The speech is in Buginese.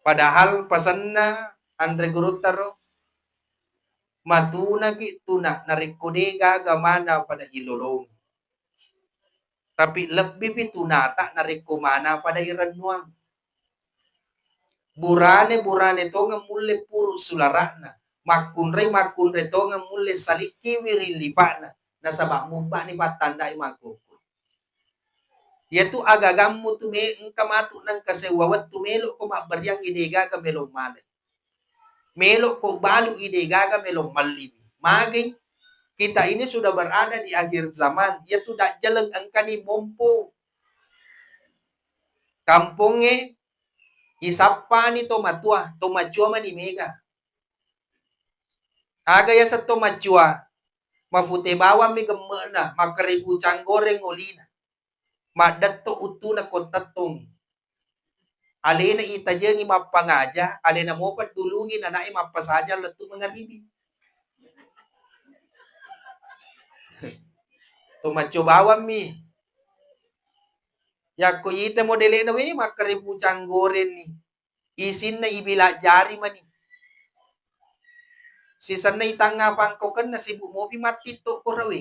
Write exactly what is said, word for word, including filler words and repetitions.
Padahal pasenna anre gurutta ro, matunaki tuna narekko de gaga mana pada ilolongi. Tapi lebbipi tunata narekko mana pada irennuang. Burane-burane tongeng mulle puru sulara'na, makkunrai-makkunrai tongeng mulle salikki wiring lipa'na, nasaba mubba'ni pattandai makkukku. Iyatu agagammu tu me-, engka matu nengka sewwa wettu melokko mabberiang ide gaga melo malai. Melokko balu ide gaga melo malliwi. Magai? Kita ini sudah berada di akhir zaman. Iyatu dajjaleng engkani mompo. Kampongnge isappani to matua, to macua mani mega. Aga yaseng to macua, mapute bawammi gemme'na, makkaribu canggoreng olina. Maddetto uttuna ko tettongi. Alena itajengi mappangaja, alena mopa dulungi nanae mappasajang lettu mangaribi. To macco bawammi. Yakko ita modele'na we makkaribu canggorenni. Isinna ibilajari mani. Sisenna itangnga pangkokenna sibuk mopi mattitto ko rawe.